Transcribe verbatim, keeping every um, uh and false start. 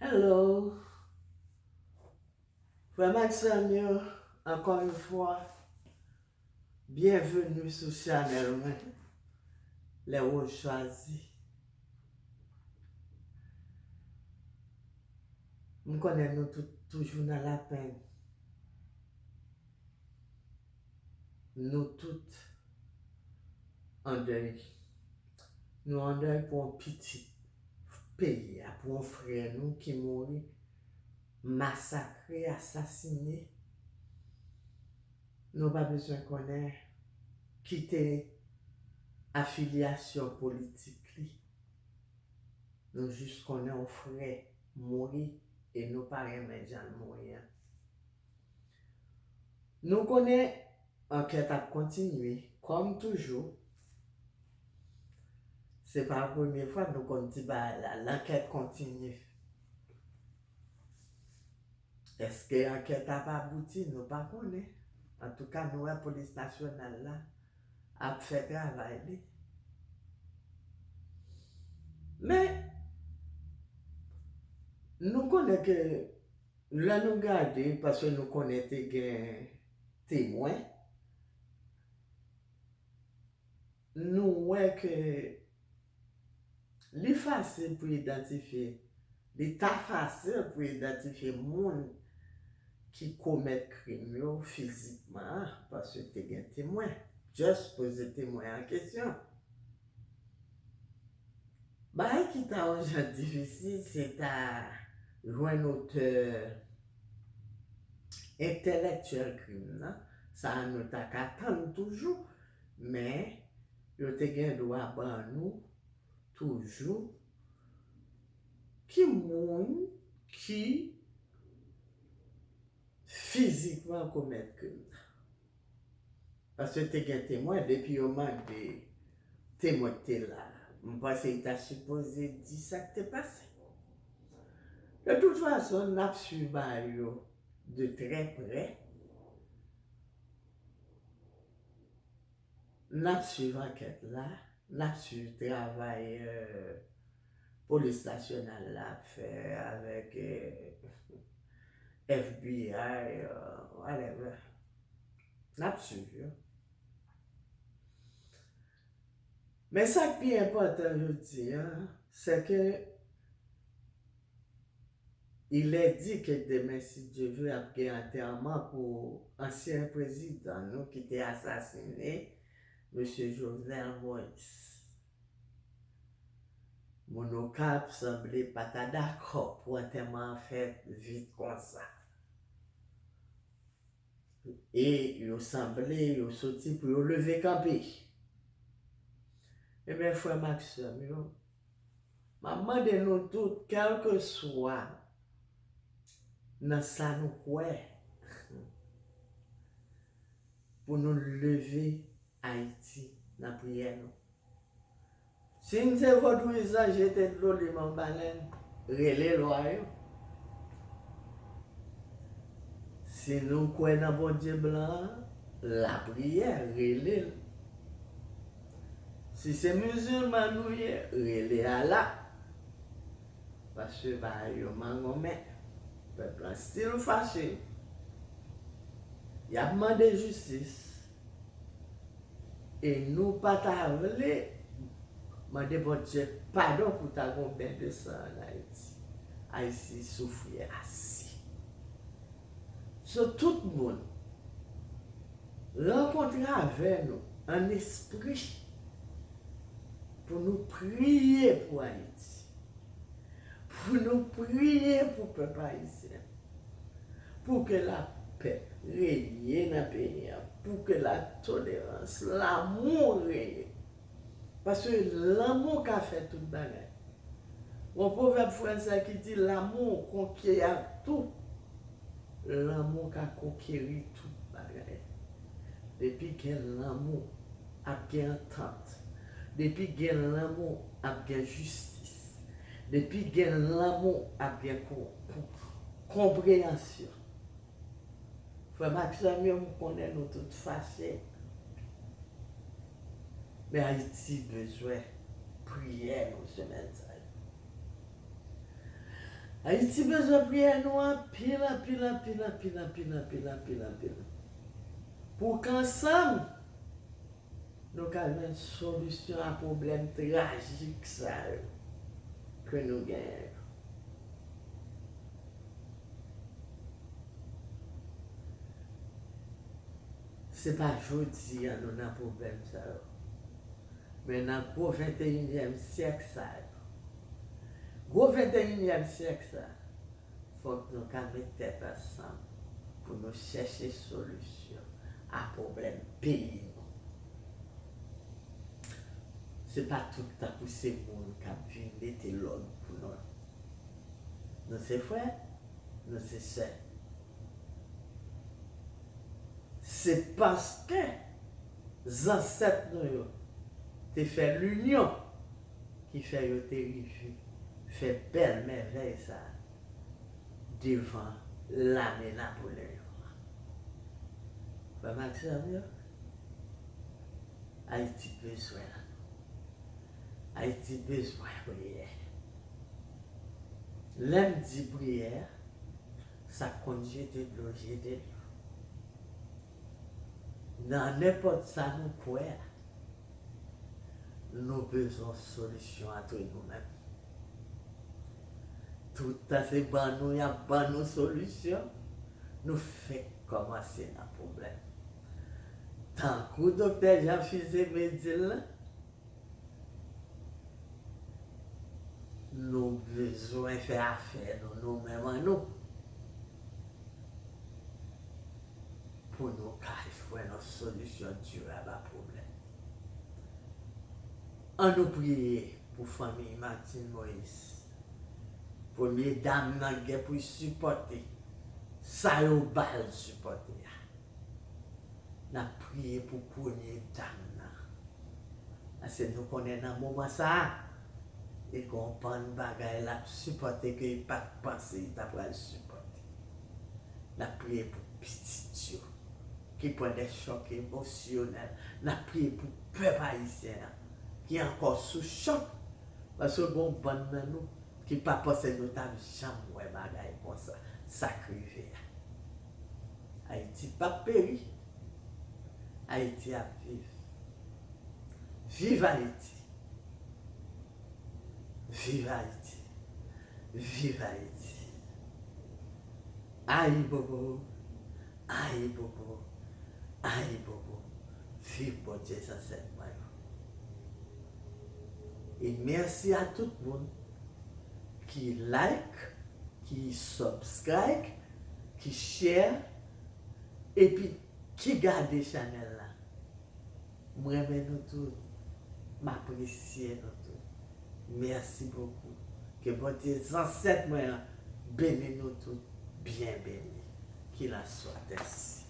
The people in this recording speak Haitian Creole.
Hello. Frè m ak sè m yo, encore une fois, bienvenue sou chanèl mwen, Les Roses Choisies. M konnen nou tout toujou nan lapenn. Nou tout an dèy. Nou an dèy pou yon pitit peyi a, pou yon frè nou ki mouri, masakre, asasine. Nou pa bezwen konnen ki te afilyasyon politik li. Nou jis konnen yon frè mouri e nou pa renmen jan l mouri an. Nou konnen ankèt ap kontinye, kòm toujou. Se pa premye fwa nou konn di bagay la, lankèt kontinye. Èske ankèt ap abouti? Nou pa konnen. Antouka, nou wè polis nasyonal la ap fè travay li. Men, nou konnen ke lè nou gade, paske nou konnen te gen temwen, nou wè ke li fasil pou idantifye, li ta fasil pou idantifye moun ki komèt krim yo fizikman an, paske te gen temwen. Just poze temwen an kesyon. Bagay ki ta yon jan difisil, se ta jwenn otè entèlektyèl krim nan. Sa a nou ta ka tann toujou, men yo te gen dwa ban nou toujou ki moun ki fizikman komèt krim nan. Paske te gen temwen, depi yo mande temwen ki te la, m panse li ta sipoze di sa k te pase. De tout fason, n ap swiv bagay yo de trè prè. N ap swiv ankèt la. N ap swiv travay, euh, polis nasyonal la ap fè avèk, euh, F B I, euh, whatever. N ap swiv yo. Men sa k pi enpòtan jodi a, se ke il est dit que demain, si Dieu veut, ap gen antèman pou ansyen prezidan nou ki te asasine, mesye Jovenel Moïse. Moun Okap sanble pa ta dakò pou antèman an fèt vit konsa. E yo sanble, yo soti pou yo leve kanpe. Ebyen, frè m ak sè m yo, m ap mande nou tout, kèlkeswa nan sa nou kwè, pou nou leve Ayiti nan priyè nou. Si n se vodouyizan, jete dlo, limen yon balèn, rele lwa yo. Si nou kwè nan Bondye blan an, lapriyè, rele l. Si se mizilman nou ye, rele Allah. Paske bagay yo mangonmen. Pèp lan still fache. Y ap mande jistis. E nou pa ta vle mande Bondye padon pou ta gon ben de san ann Ayiti. Ayiti soufri ase. So, tout moun, rankontre avè nou an espri pou nou priye pou Ayiti, pou nou priye pou pèp ayisyen, pou ke lapè reye nan peyi a, pou ke latolerans, lanmou reye. Paske lanmou ka fè tout bagay. Gon pwovèb fransè ki di, l'amour conquiert tout. Lanmou ka konkeri tout bagay. Depi gen lanmou, ap gen antant. Depi gen lanmou, ap gen jistis. Depi gen lanmou, ap gen kon-, kon-, konpreyansyon. Frè m ak sè m yo, m konnen nou tout fache. Men Ayiti bezwen priyè nou semèn sa yo. Ayiti bezwen priyè nou anpil, anpil, anpil, anpil, anpil, anpil, anpil, anpil. Pou k ansanm, nou ka jwenn solisyon a pwoblèm trajik sa yo ke nou genyen yo. Se pa jodi a nou nan pwoblèm sa yo. Men nan gwo venteyinyèm syèk sa yo. Gwo venteyinyèm syèk sa, fòk nou ka met tèt ansanm pou nou chèche solisyon a pwoblèm peyi nou. Se pa tout tan pou se moun k ap vin mete lòd pou nou. Nou se frè, nou se sè. Se paske zansèt nou yo te fè linyon ki fè yo te rive fè bèl mèvèy sa a devan lame Napoleyon an. Frè m ak sè m yo, Ayiti bezwen nou. Ayiti bezwen priyè. Lè m di priyè, sa k konn jete dlo, jete dlo. Nan nenpòt sa nou kwè a, nou bezwen solisyon antre nou menm. Tout tan se ban nou, y ap ban nou solisyon, nou fenk kòmanse nan pwoblèm. Tankou Doktè Jean Fils-Aimé di l lan, nou bezwen fè afè nou, nou menm an nou, pou nou ka jwenn yon solisyon dirab a pwoblèm. An nou priye pou fanmi Martine Moïse. Premye dam nan gen pou l sipòte sa yo ba l sipòte a. N ap priye pou premye dam nan. Paske nou konnen nan moman sa a, li gen yon bann bagay l ap sipòte ke li pa t panse li ta pral sipòte. N ap priye pou pitit yo ki pran de chòk emosyonèl. N ap priye pou pèp ayisyen an ki ankò sou chòk. Paske gen yon bann nan nou ki pa panse nou t ap janm wè bagay konsa, sa k rive a. Ayiti p ap peri. Ayiti ap viv. Viv Ayiti! Viv Ayiti! Viv Ayiti! Ayibobo! Ayibobo! Ayibobo! Viv Bondye zansèt mwen yo! E mèsi a tout moun ki like, ki subscribe, ki share, epi ki gade chanèl la. M renmen nou tout. M apresye nou tout. Mèsi bokou. Ke Bondye zansèt mwen an beni nou tout, byen beni. Qu'il en soit ainsi.